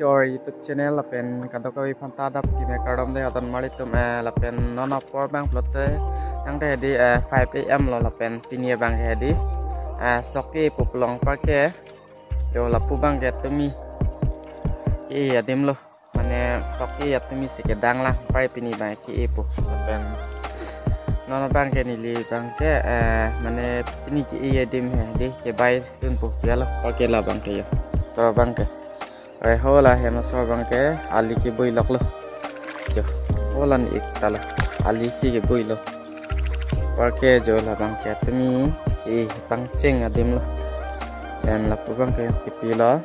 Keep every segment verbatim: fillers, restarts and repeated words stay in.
Your YouTube channel lapen kadokave aphanta adap keme kardom dei, adon marli atum, eh, lapen non apor abang pulote tangte hedi, eh, five A M lo lapen pini abang ke hedi, eh, sok ke-e pu pulo anparke, jo lapu abang ke tumi ke-e adim lo. Mane sok ke-e atumi si kedang lang, anpar pini abang ke-e pu. Lapen non abang ke neli abang ke, eh, mane pini ke-e adim hedi, kebai dun pu pi alo, anparke la abang ke yo. Tor abang ke. Are ho la hem asor abang ke ali keboi loklo. Jo, ho la ni ik ta lo. Ali si keboi lo. Anparke jo la abang ke tumi ke pangcheng adim lo. Lapen lapu abang ke kepi lo.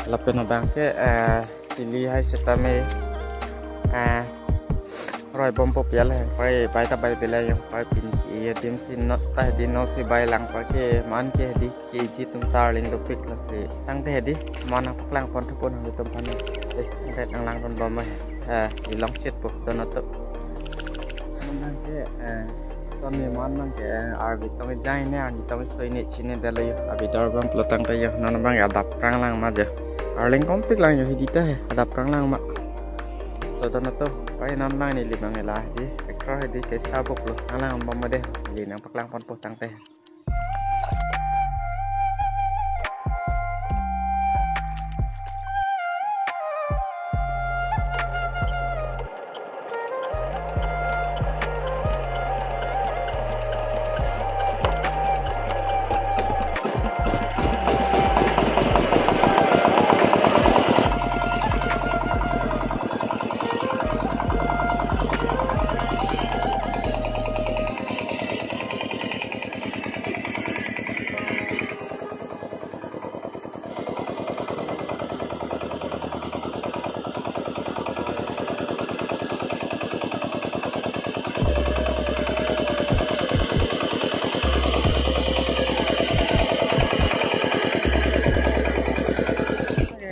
Lapen abang ke, eh, chili hai setame, eh, roi bompo pi alo, anpar bai ta bai bela yo, anpar pini ke-e adim si not ta hedi, not si bai lang, anparke man ke hedi keji atum ta arleng dopik lasi. Tangte hedi, mo nangpaklang pon thupo nanglitum aphan. Eh, angkai nanglang pon bom, eh, ilong chet po, don atum. Abang ke, eh, son ni mon abang ke, eh, arvi tong ejang ne, arni tong soi ne chine dalo yo, avidar abang pulo tangte yo, non abang ke adap prang lang ma jo. Arleng kompik lang yo hedi ta he, adap prang lang ma. So don atum, pai non abang neli abang la hedi, ekro hedi, kaisa bok lo, nanglang bom dei, neli nangpaklang pon po tangte.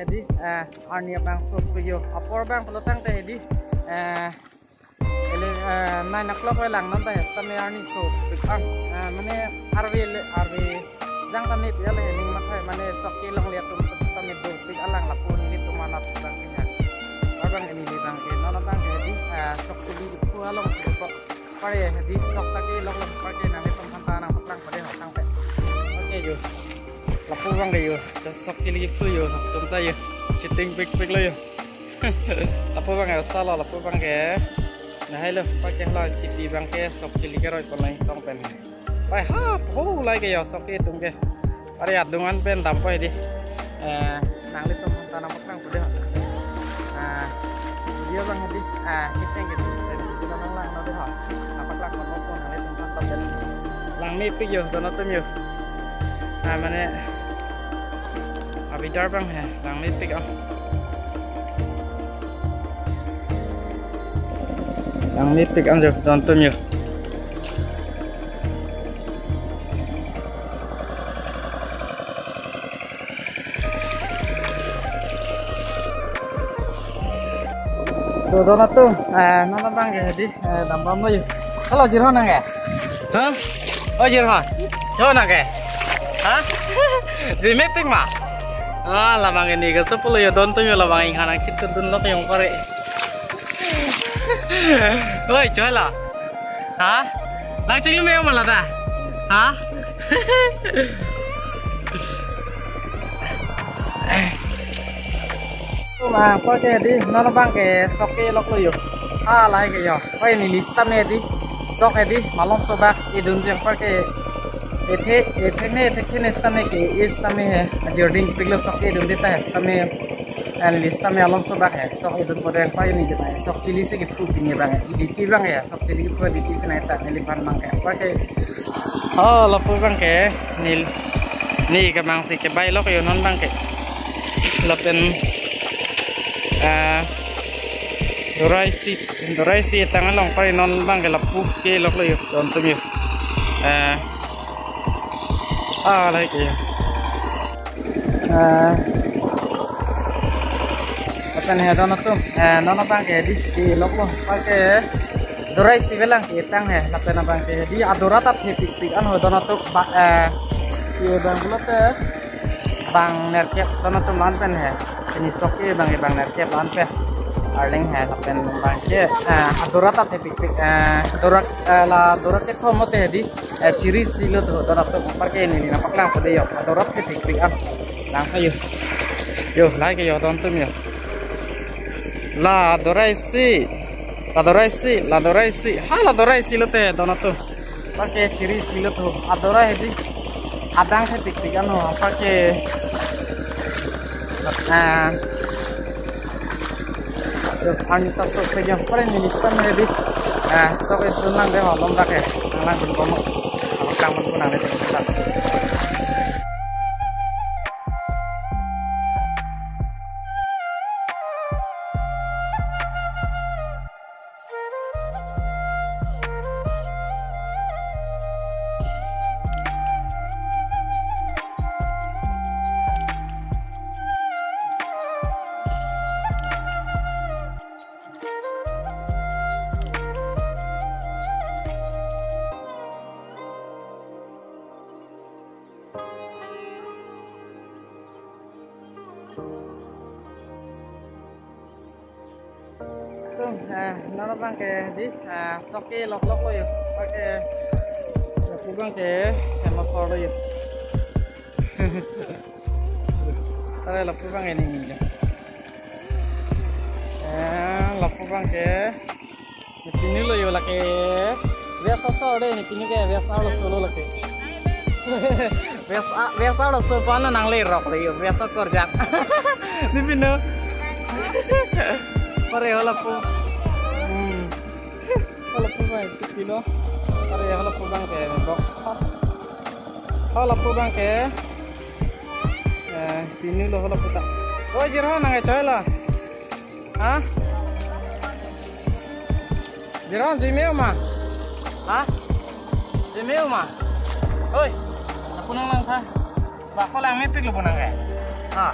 Hedi, eh, arni abang sok yo. Apor abang pulo tangte hedi, eh, ele, eh, nine o'clock oi lang non ta he, setame arni sopik ang. Eh, mane arve le, arve jang ta me pi alo he, ning mathai mane sok kelongle atum setame dopik alang, lapu nelitum anat abang ke ya. Abang ke neli abang ke, non abang ke hedi, eh, sok chili pu along ko. Anpar hedi sok ta kelong long, anparke nanglitum aphanta nangpaklang po dei ho tangte. Oke yo. Lapu abang ke yo, sok chili pu yo, tum ta yo. Chiting pikpik lo yo. Lapu abang ke salo, lapu abang ke. Lahai lo, anparke hala kipi abang ke sok chili keroi pon lang tong pen. Pai ha, ho lai ke yo sok ke atum ke. Are adung an pen dampo hedi. Eh, nanglitum aphanta nangpaklang po dei ho. Ah, video abang hedi. Ah, kecheng kecheng. Video abang lang no dei ho. Nangpaklang pon po nanglitum aphanta pen. Lang mepik yo, don atum yo. Ah, mane avidar abang he, lang mepik ah. Lang mepik ang jo, don atum yo. So, don atum, eh, non abang ke hedi, eh, dambom lo yo. Halo, jirho nang ke? Hah? Oh, jirho. Cho nang ke? Hah? Ji mepik ma? Ah, labang ini ke sepuluh yo, don atum yo, labang inghan nangchit kedun lo ke yong kore. Oi, cho la. Ha? Nangchinglu me ma la ta? Ha? Ma, anparke hedi, non abang ke sok kelok lo yo. Ah, lahai ke yo. Oi, neli setame hedi. Sok hedi, malomso bak, edun jeng anparke. Ethe, ethe ne, ethe ne setame ke, e setame he. Ajir dingpik lo sok edun dei ta he, setame. An li setame alomso bak he. Sok edun po dei anparke neli ta he. Sok chili si kepu pini abang. Iditi abang he. Sok chili kepu iditi si nai ta neliphan abang ke. Anparke. Oh, lapu abang ke. Neli, neli ke abang si kebai lok yo non abang ke. Lapen, ah, dorai si, dorai si tang along anparke non abang ke lapu kelok lo yo, don atum yo. Ah, ah, lahai ke yo. Ah, lapen he don atum, eh, non abang ke di, di lok lo, anparke dorai si avelang ketang he, lapen abang ke di adora ta thepikpik an ho don atum, ba, eh, ye abang pulote, bang nerkep don atum an pen he. Pini sok ke bang, bang nerkep an pen. Arleng he lapen bang ke, eh, adora ta thepikpik, eh, adora, eh, la adora kethom mate hedi, eh, chiri silo to, adora to, anparke neli nangpaklangpo dei yo, adora thepikpik an. Lang ayo. Yo, like yo, don atum yo. La adora isi, la adora isi, la adora isi. Ha, la adora isi lote, don atum. Anparke chiri silo to, adora hedi. Adang thepikpik an ho, anparke. Ah. Yo, arni ta sok ke jam pare ni listan hedi. Ah, sok ke sunang de ho, lom dak he. Nanglang dun komo. Abang kang pun nang de. Tum, eh, non abang ke di, eh, sok ke loklok lo yo. Anparke lapu abang ke, eh, masor lo yo. Tare lapu abang ini ni. Eh, lapu abang ke. Pinu lo yo lake. Biasa so de ni pinu ke, biasa lo solo lake. Biasa, biasa lo so pano nanglerok lo yo, biasa korjak. Ni pinu. Pare ho lapu. Hmm. Ho lapu abang, pinu. Pare ho lapu abang ke, bok. Ho lapu abang ke. Eh, pinu lo ho lapu ta. Oi, jirho nang choi lo. Ha? Jirho, jui me-o ma? Ha? Jui me-o ma? Oi, lapu nanglang tha. Ba, ko langmepik lo pu nang ke. Ha.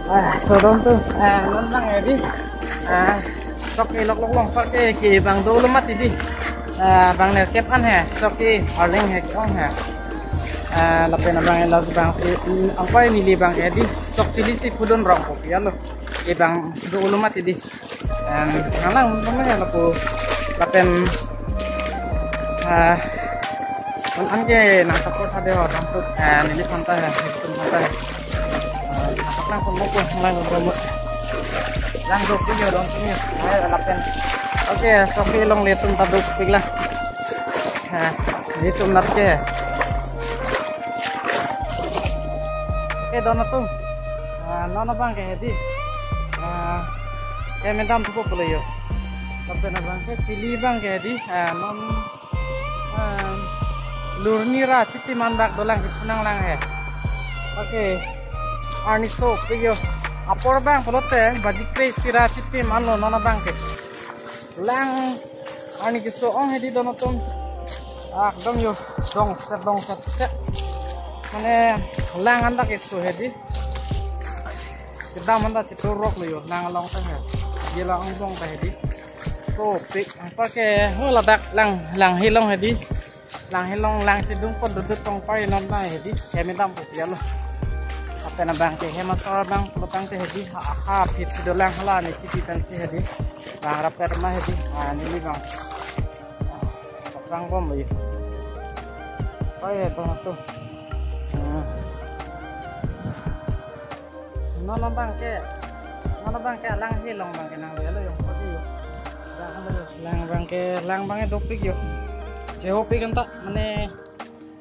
Ah, so don atum, ah, non abang hedi. Ah, sok ke loklok lo, anparke ke bang dolo mati di. Ah, bang nerkep an he, sok ke arleng he ke-ong he. Ah, lapen abang la abang si, mm, anparke neli abang ke hedi, sok chili si pudun rong kopi alo. Ke bang dolo mati di. Em, nanglang mama ya lapu lapen, ah, non an ke nang support hade ho, don atum, eh, neliphan ta he, nelitum aphan ta he. Eh, nangpaklangpo mo ko, nanglang mo mo. Lang dopik yo don atum yo. Ayo lapen. Okay, sok ke longle atum ta dopik la. Eh, nelitum nat ke. Okay, don atum. Ah, non abang ke hedi. Ah, ke medam thupo pulo yo. Lapen abang ke chili abang ke hedi. Ah, non, ah, lurni ra chitim an bak dolang ke phu nanglang he. Okay. Arni sopik yo. Apor abang pulote baji kre-isi ra chitim an lo non abang ke. Lang arni keso ong hedi don atum. Ekdom yo dongset dongset set. Mane lang an ta keso hedi. Kedam an ta chetorok lo yo lang along ta he. Ye lang angbong ta hedi. Sopik anparke ho ladak lang, lang hilong hedi. Lang hilong lang chedung pon dudut tong pari non abang hedi. Hem dampo pi alo. Lapen abang ke hem asor abang pulotangte hedi. Ha, ha, phit si dolang hala ni phit phit si hedi. Bang rapet ma hedi. Ah, neli bang. Bang bom lagi. Pai he bang tu. Ah. Non abang ke, non abang ke lang hilong abang ke nang lo yo, yung pagi yo. Lang lo yo. Lang abang ke, lang abang ke dopik yo. Chehopik anta, mane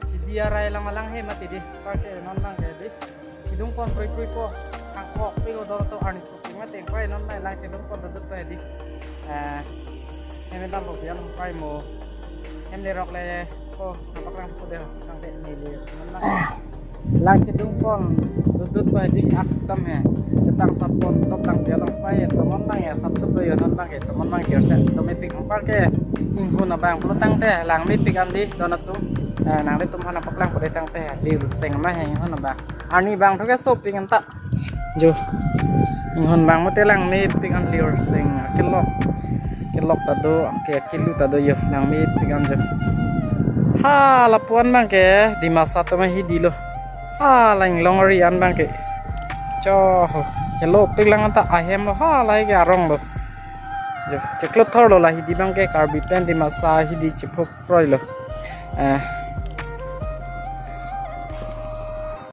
chidi arai lang lang he mati di. Anparke non abang ke di. Chedung pon prui prui po. Angkok pi ko dor to arni sopik mati. Anparke non abang lang chedung pon dudut pa di. Eh, hem dampo pi alo anparke mo. Hem lerok le ko, nangpaklangpo dei, nang de neli. Lang chedung pon dudut pa di ekdom he. Chetang sapon top lang pi alo anparke tomon abang ya sapsup lo yo non abang ke tomon abang jerse. Tomepik anparke inghun abang pulotangte langmepik an di don atum. Eh, nanglitum aphan nangpaklangpo dei tangte. Lir seng ma he inghun abang. Arni abang thu ke sopik anta. Jo. Inghun bang mate langmepik an lir sing kelok. Kelok ta do, ke kelu ta do yo, langmepik an jo. Ha, lapu-an bang ke Dimasa atum ahidi lo. Ha, la inglong ari an bang ke. Cho ho. Kelopik lang ta ahem lo, ha, lahai ke arong lo. Jo, cheklo thor lo la hidi bang ke Karbi pen Dimasa hidi chepho kroi lo. Eh,